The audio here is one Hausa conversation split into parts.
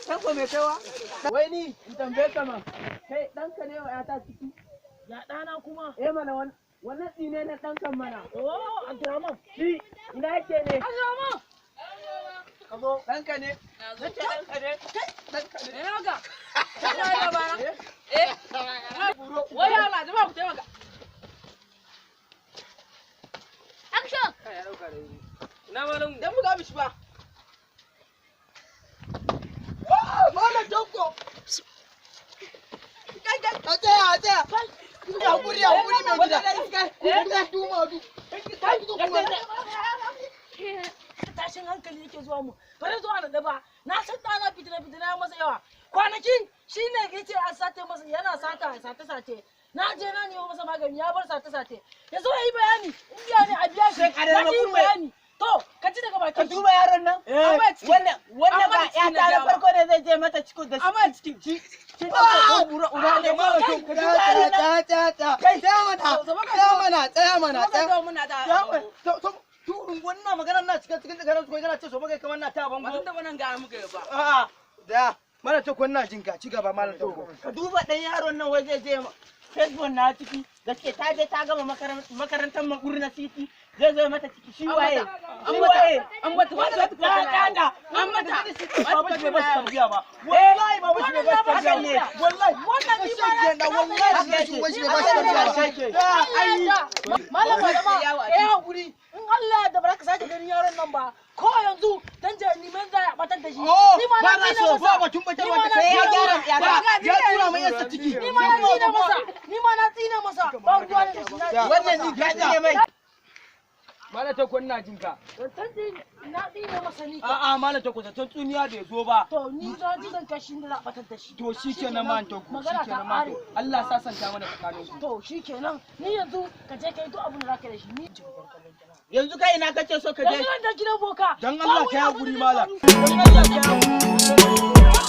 Tanko mai kaiwa? Wai ni in tambaye ka ma. Kai ɗanka ne wa 'yata ciki? Ya ɗana kuma. Eh mana wannan tsine na ɗankan mana. Oh, Abdurrahman. Shi ina yake ne? Abdurrahman. Ka zo ɗanka ne. Nace ɗanka ne. Ɗanka ne. Ina ga. Kana da bara. Eh. Wai Allah jama'a ku taimaka. Action! Ina malam. Dan buga mishi ba. Malam Tanko. Kai kai. A tsaya a tsaya. Hakuri hakuri mai gida. Eh? Duma du. Kai Tashin hankali yake zuwa mu. Bare zuwa na daba. Na san ɗana fitina fitina ya masa yawa. Kwanaki shine yace an sate masa yana sata sate sate. Na je na nemo masa magani ya bar sate sate. Ya zo ya yi bayani. In biya ne a biya shi. Na yi bayani. To, ka ci daga Ka bakin shi. duba yaron nan. Wannan wannan ba Amma cikin ƴata na na farko ne zai je mata ciko da Amma cikin ci. Ci ɗan bura uba ne ma. Tsaya tsaya tsaya tsaya. Kai. Tsaya mana. Tsaya mana tsaya mana tsaya. Zo muna da. Tsaya mana. To tu wannan magana na cikin cikin tsakanin su kana ce so magai kamar na ta bango. Ba da wannan ga muka yi ba. A'a. Da. Malam Tanko ina jin ka ci gaba Malam Tanko. Ka duba ɗan yaron nan wai zai je Facebook na ciki gaske ta je ta gama makarantar Makurna City zai zo mata ciki shi waye shi waye An mata ta ta An mata. Babu shi bai bashi tarbiya ba. Wallahi babu shi bai bashi tarbiya ba. Wallahi. Wannan ni ma na wallahi shi bai bashi tarbiya ba. Ai malam malama eh hakuri in Allah ya da baraka sake ganin yaron nan ba ko yanzu dan je ni man za ya batar da shi Oh, ni ma ba na na tsine so masa ba batun batarwa Ni ma ta na sai ya tsine gyara masa. ya ya tura mai yarsa ciki. Ni ma na tsine masa ni ma na tsine masa ba ruwa ne da shi na tsine wannan ni ka tsine mai Malam Tanko ina jin ka. masa. Na tsine masa ni A'a Malam Tanko zaton tsuniya bai zo ba. to ni za ji zan kashi da za a batar da shi To shi kenan Malam Tanko shi magana ta kenan Malam ƙare Tanko. Allah ya sasanta mana tsakaninku. to shikenan ni yanzu ka je ka yi duk abin da zaka yi da shi ni yanzu kai ina kace so ka je yanzu zan je gidan boka Dan Ba Allah wani ka yi abu da hakuri zai malam. faru. Dan Allah ka yi hakuri.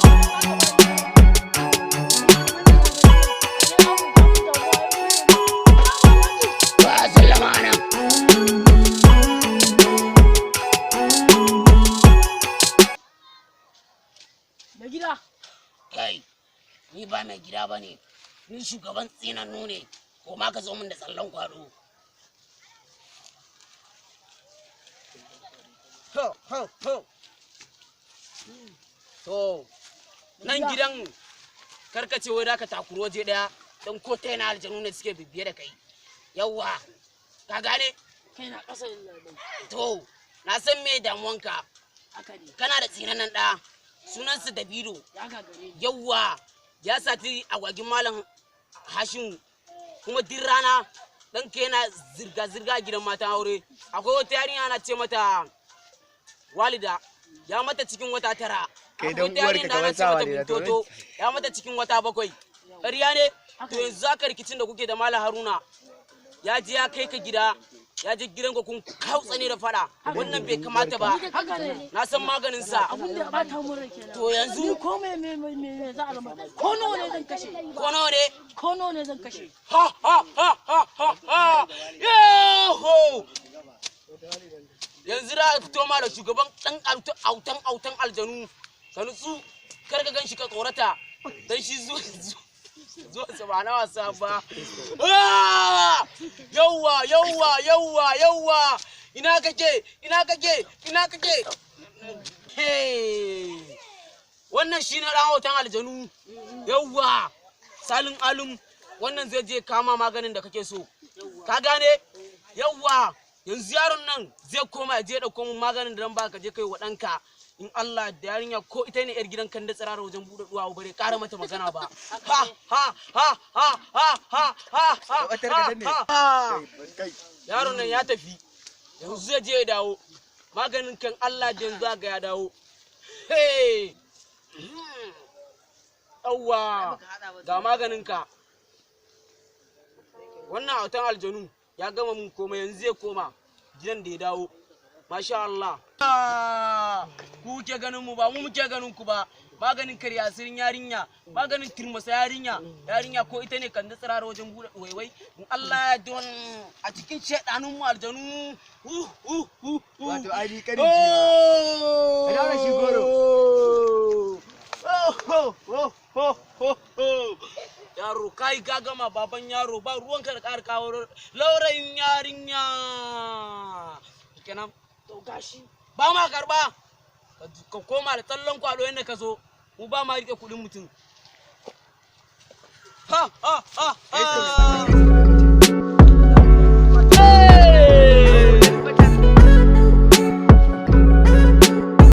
Ba sallama nan. Mai gida Kai, ni ba mai gida ba ne, ni shugaban tsinannu ne, ko ma ka zo min da tsallan kwado. ho ho ho To, nan gidan karkace wai da ka takuru waje ɗaya, don ko ta yana aljanu ne suke bibiye da kai. Yawwa, ka gane? kai na ƙasa yin To, na san me damuwanka, haka ne kana da tsinannen ɗa, sunansa Davido. ya gagare ni Yawwa, ya sati agwagin Malam Hashimu, kuma duk rana ɗanka yana zirga-zirga a gidan matan aure. Akwai wata yarinya ana ce mata Walida, ya mata cikin wata 9. Kai Akwai dan wata uwarka yarinya da ana kamar ce sa mata Walida, to Bintoto, ya mata cikin wata 7. Ƙarya ne? To yanzu haka rikicin da kuke da Malam Haruna, ya je ya kai ka gida, ya je gidan ku kun kautsa ne da faɗa. Wannan bai kamata ba. haka ne Na san maganin sa. abun da ya bata mun rai kenan To yanzu- ni ko me me me me za a zama ko nawa ne zan kashe Ko nawa ne? ko nawa ne zan kashe Ha ha ha ha ha ha! Yaho! Yanzu da a fito ma da shugaban ɗan autan autan aljanu ka nutsu kar ka ganshi ka tsorata dan shi zuwa zuwa sa ba na wasa ba. Ah! Yawwa yawwa yawwa yawwa ina kake ina kake ina kake Hey! Wannan shi ne ɗan autan aljanu yawwa salin alum wannan zai je kama maganin da kake so ka gane yawwa yanzu yaron nan zai koma ya je ɗauko mun maganin da dan baka je kai wa ɗanka in Allah da yarinya ko ita ne yar gidan kan da tsirara wajen buɗe duwawu bare ƙara mata magana ba ha ha ha ha ha ha ha ha ha ha yaron nan ya tafi yanzu zai je ya dawo maganin kan Allah da yanzu ga ya dawo hey yawwa ga maganinka wannan autan aljanu ya gama mun komai yanzu zai koma gidan da ya dawo masha Allah ku ke ganin mu ba mu muke ganin ku ba maganin karya asirin yarinya maganin turmasa yarinya yarinya ko ita ne kan da tsirara wajen bude waiwai in Allah ya don a cikin shedanun mu aljanu Wato ai ni kanin ji. Ka dawo da shi goro. Ho ho ho ho ho. Yaro kai ka gama baban yaro, ba ruwanka da ƙara kawo laurayin yarinya. Kenan. To gashi. Ba ma karba. Ka koma da tsallan kwado yadda ka zo. Mu ba ma rike kuɗin mutum. Ha ha ha ha.